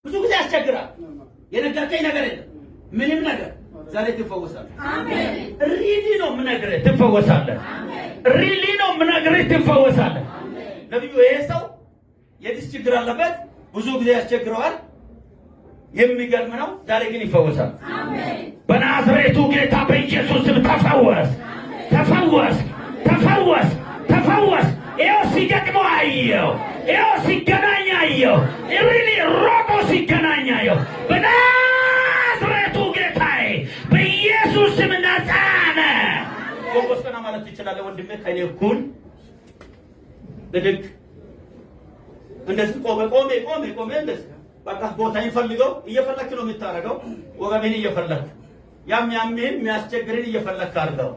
ብዙ ጊዜ ያስቸግራል። የነገርከኝ ነገር የለም ምንም ነገር። ዛሬ ትፈወሳለህ። Really ነው የምነግርህ፣ ትፈወሳለህ። Really ነው የምነግርህ፣ ትፈወሳለህ። ነብዩ ይሄ ሰው የዲስክ ችግር አለበት፣ ብዙ ጊዜ ያስቸግረዋል። የሚገርም ነው። ዛሬ ግን ይፈወሳል። በናዝሬቱ ጌታ በኢየሱስ ስም ተፈወስ፣ ተፈወስ፣ ተፈወስ፣ ተፈወስ። ይኸው ሲገጥመው አየው። ይኸው ሲገናኝ አየው። Really ሮጦ ሲገናኝ አየው። በናዝሬቱ ጌታዬ በኢየሱስ ስም ነፃ ነህ። ጎንበስ ቀና ማለት ትችላለህ ወንድሜ፣ ከእኔ እኩል ብድግ እንደዚህ ቆመ፣ ቆሜ፣ ቆሜ፣ ቆሜ፣ እንደዚህ በቃ ቦታዬን ፈልገው። እየፈለክ ነው የምታደርገው። ወገቤን እየፈለክ፣ ያም ያምህን የሚያስቸግርን እየፈለክ አድርገው።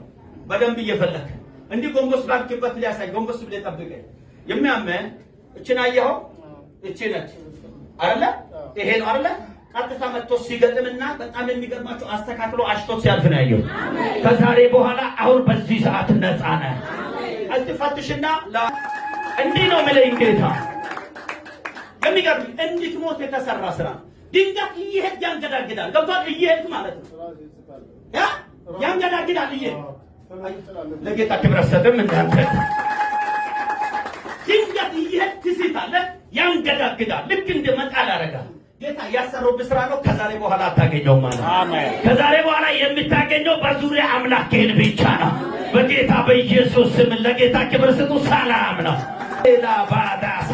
በደንብ እየፈለክ እንዲህ ጎንበስ ባልክበት ሊያሳይ ጎንበስ ብለህ ጠብቀኝ። የሚያምህ እችን አየኸው? እቺ ነች አይደለ? ይሄ ነው አይደለ? ቀጥታ መጥቶ ሲገጥምና በጣም የሚገርማቸው አስተካክሎ አሽቶት ሲያልፍ ነው ያየሁት። ከዛሬ በኋላ አሁን በዚህ ሰዓት ነፃ ነህ። እስቲ ፈትሽና እንዲህ ነው የሚለኝ ጌታ። የሚገርም እንድትሞት የተሰራ ስራ ነው። ድንገት እየሄድክ ያንገዳግዳል። ገብቷል? እየሄድክ ማለት ነው፣ ያ ያንገዳግዳል። እየሄድክ ለጌታ ክብር አትሰጥም። እናንተ ድንገት እየሄድክ ትስታለህ፣ ያንገዳግዳል። ልክ እንደ መጣል ያደርጋል። ጌታ ያሰራው ስራ ነው። ከዛሬ በኋላ አታገኘውም ማለት ነው። ከዛሬ በኋላ የምታገኘው በዙሪያ አምላክህን ብቻ ነው። በጌታ በኢየሱስ ስም ለጌታ ክብር ስጡ። ሰላም ነው። ሌላ ባዳሳ።